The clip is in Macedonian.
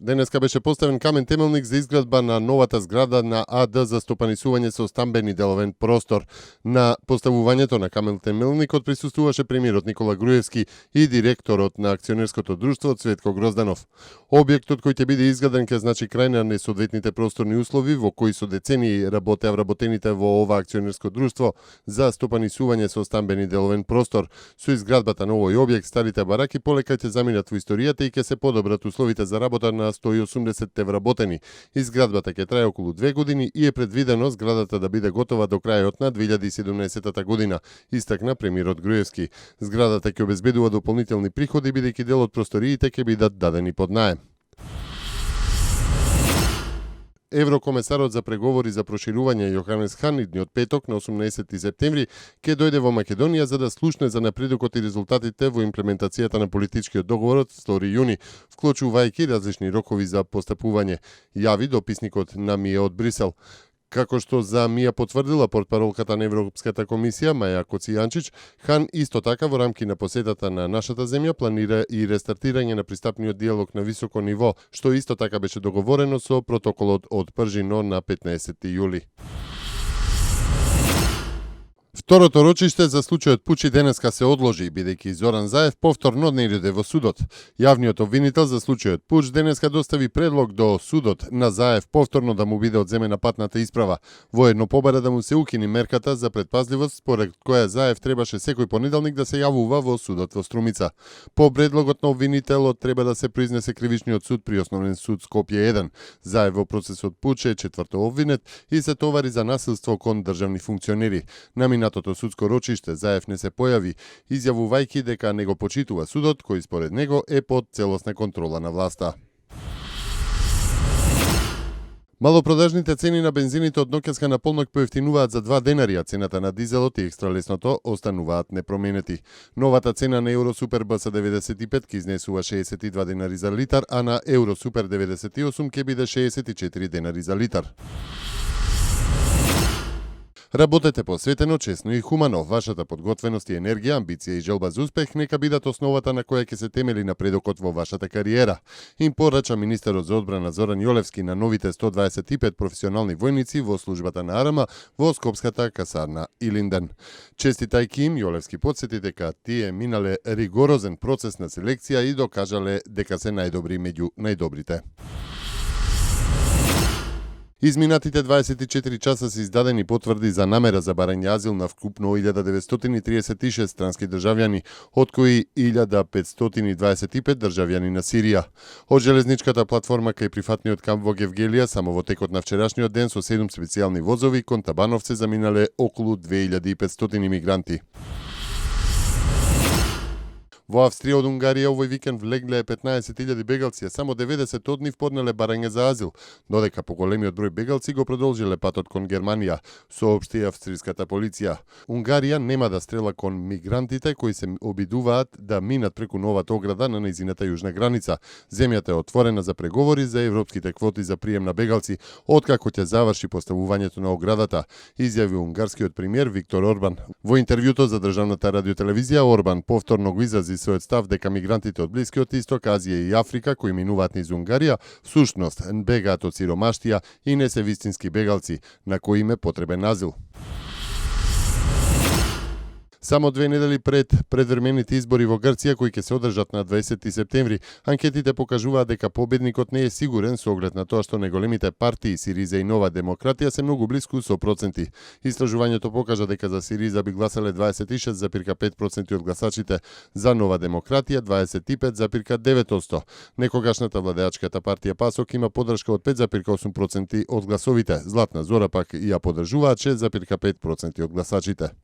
Денеска беше поставен камен темелник за изградба на новата зграда на АД за стопанисување со стамбени деловен простор. На поставувањето на камен темелникот присуствуваше премиерот Никола Груевски и директорот на акционерското друштво Цветко Грозданов. Објектот кој ќе биде изграден ќе значи крај на несоодветните просторни услови во кои со децении работеа вработените во ова акционерско друштво за стопанисување со стамбени деловен простор. Со изградбата на овој објект старите бараки полека ќе заминат во историјата и ќе се подобрат условите за работа на 180 вработени. Изградбата ќе трае околу 2 години и е предвидено зградата да биде готова до крајот на 2017 година, истакна премиерот Груевски. Зградата ќе обезбедува дополнителни приходи бидејќи дел од просториите ќе бидат дадени под наем. Еврокомесарот за преговори за проширување Јоханес Хан идниот петок на 18 септември ќе дојде во Македонија за да слушне за напредокот и резултатите во имплементацијата на политичкиот договор од 2 јуни, вклучувајќи различни рокови за постапување, јави дописникот на МИЕ од Брисел. Како што за МИА потврдила портпаролката на Европската комисија Маја Коцијанчич, Хан исто така во рамки на посетата на нашата земја планира и рестартирање на пристапниот диалог на високо ниво, што исто така беше договорено со протоколот од Пржино на 15 јули. Второто рочиште за случајот Пучи денеска се одложи, бидејќи Зоран Заев повторно не иде во судот. Јавниот обвинител за случајот Пуч денеска достави предлог до судот на Заев повторно да му биде одземена патната исправа. Воедно побара да му се укини мерката за предпазливост, според која Заев требаше секој понеделник да се јавува во судот во Струмица. По предлогот на обвинителот треба да се произнесе кривичниот суд при Основен суд Скопје 1. Заев во процесот Пуч е четврто обвинет и се товари за насилство кон државни функционери. На минатото судско рочиште Заев не се појави, изјавувајќи дека не го почитува судот, кој според него е под целосна контрола на власта. Малопродажните цени на бензините од ноќеска на полнок поевтинуваат за 2 денари, а цената на дизелот и екстралесното остануваат непроменети. Новата цена на Евросупер БС 95 ќе изнесува 62 денари за литар, а на Евросупер 98 ќе биде 64 денари за литар. Работете посветено, честно и хумано. Вашата подготвеност и енергија, амбиција и желба за успех нека бидат основата на која ќе се темели напредокот во вашата кариера. Им порача министерот за одбрана Зоран Јолевски на новите 125 професионални војници во службата на АРМА во Скопската касарна Илинден. Честитајќи им, Јолевски потсети дека тие минале ригорозен процес на селекција и докажале дека се најдобри меѓу најдобрите. Изминатите 24 часа се издадени потврди за намера за барање азил на вкупно 1936 странски државјани, од кои 1525 државјани на Сирија. Од железничката платформа кај прифатниот камп во Гевгелија само во текот на вчерашниот ден со 7 специјални возови кон Табановце заминале околу 2500 имигранти. Во Австрија од Унгарија овој викенд влегле 15.000 бегалци, а само 90 од нив поднеле барање за азил, додека поголемиот број бегалци го продолжиле патот кон Германија, соопшти австриската полиција. Унгарија нема да стрела кон мигрантите кои се обидуваат да минат преку новата ограда на нејзината јужна граница. Земјата е отворена за преговори за европските квоти за прием на бегалци, откако ќе заврши поставувањето на оградата, изјави унгарскиот премиер Виктор Орбан. Во интервјуто за државната радиотелевизија Орбан повторно го изрази својот став дека мигрантите од Блискиот Исток, Азија и Африка кои минуваат низ Унгарија, всушност бегаат од сиромаштија и не се вистински бегалци, на кои им е потребен азил. Само 2 недели пред предвремените избори во Грција кои ќе се одржат на 20 септември, анкетите покажуваат дека победникот не е сигурен со оглед на тоа што неголемите партии Сириза и Нова демократија се многу блиску со проценти. Истражувањето покажа дека за Сириза би гласале 26,5% од гласачите, за Нова демократија 25,9%. Некогашната владеачката партија ПАСОК има поддршка од 5,8% од гласовите. Златна Зора пак ја поддржуваат 6,5% од гласачите.